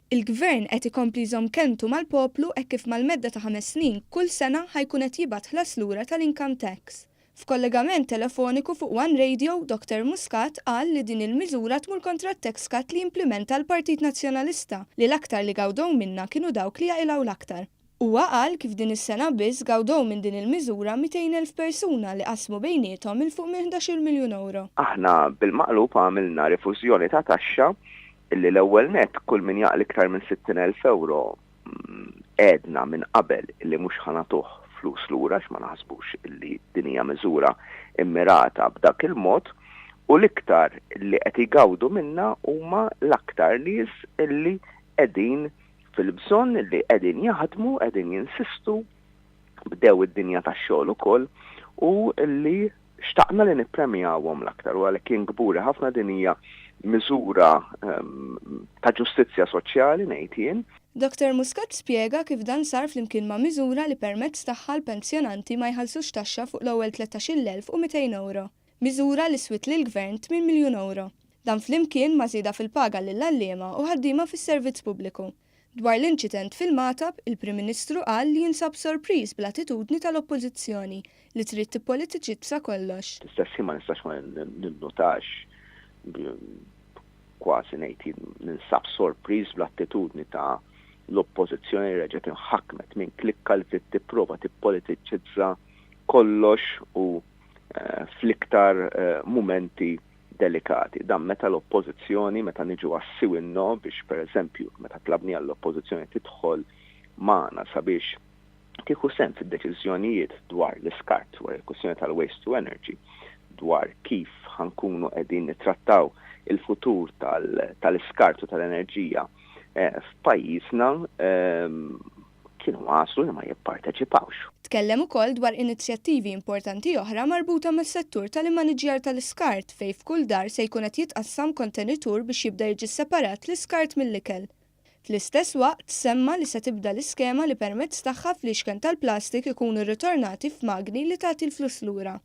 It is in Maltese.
Il-Gvern qed ikompli jżomm kelmtu mal-poplu hekk kif mal-medda ta' ħames snin kull sena ħa jkun qed jibgħat ħlas lura tal-income tax. F'kollegament telefoniku fuq One Radio, Doctor Muscat qal li din il-miżura tmur kontra t-tax cut li implimenta l-Partit Nazzjonalista li l-aktar li gawdew minnha kienu dawk li jaqilgħu l-aktar. Huwa qal kif din is-sena biss gawdew minn din il-miżura 200,000 persuna li qasmu bejniethom 'il fuq minn 11-il miljun ewro. Aħna bil-maqlub għamilna rifużjoni ta' taxxa Illi l-ewwel nett kull min jaqla' iktar minn 60,000 ewro għedna minn qabel illi mhux ħa nagħtuh flus lura għax ma naħsbux illi din hija miżura immirata b'dak il-mod u l-iktar li qed igawdu minnha huma l-aktar nies illi qegħdin fil-bżonn, illi qegħdin jaħdmu, qegħdin jinsistu, bdew id-dinja tax-xogħol ukoll u li xtaqna li nippremjawhom l-aktar u għalhekk jien kburi ħafna din hija miżura ta' ġustizzja soċjali ngħid jien. Dottor Muscat spjega kif dan sar flimkien ma' miżura li permezz tagħha l-pensjonanti ma jħallsux taxxa fuq l-ewwel 13,200 ewro. Miżura li swiet lill-Gvern tmien miljun ewro. Dan flimkien ma' żieda fil-paga lill-għalliema u ħaddiema fis-servizz pubbliku. Dwar l-inċident fil-Magħtab, il-Prim Ministru qal li jinsab sorpriż bl-attitudni tal-Oppożizzjoni li trid tippolitiċizza kollox. Fl-istess ħin ma nistax ma ninnutax, kważi ngħid jien ninsab sorpriż bl-attitudni ta' l-Oppożizzjoni li reġgħet inħakmet minn klikka li trid tipprova tippolitiċizza kollox u fl-iktar mumenti delikati. Dan meta l-Oppożizzjoni, meta niġu għas-siwi no biex pereżempju, meta tlabniha l-Oppożizzjoni tidħol magħna sabiex tieħu sehem fid-deċiżjonijiet dwar l-iskart, dwar il-kwistjoni tal-waste to energy, dwar kif ħa nkunu qegħdin nittrattaw il-futur tal-iskart u tal-enerġija f'pajjiżna, kienu għażlu li ma jipparteċipawx. Tkellem ukoll dwar inizjattivi importanti oħra marbuta mas-settur tal-immaniġġjar tal-iskart fejn f'kull dar se jkun qed jitqassam kontenitur biex jibda jiġi sseparat l-iskart mill-ikel. Fl-istess waqt semma li se tibda l-iskema li permezz tagħha fliexken tal-plastik ikunu rritornati f'magni li tagħti l-flus lura.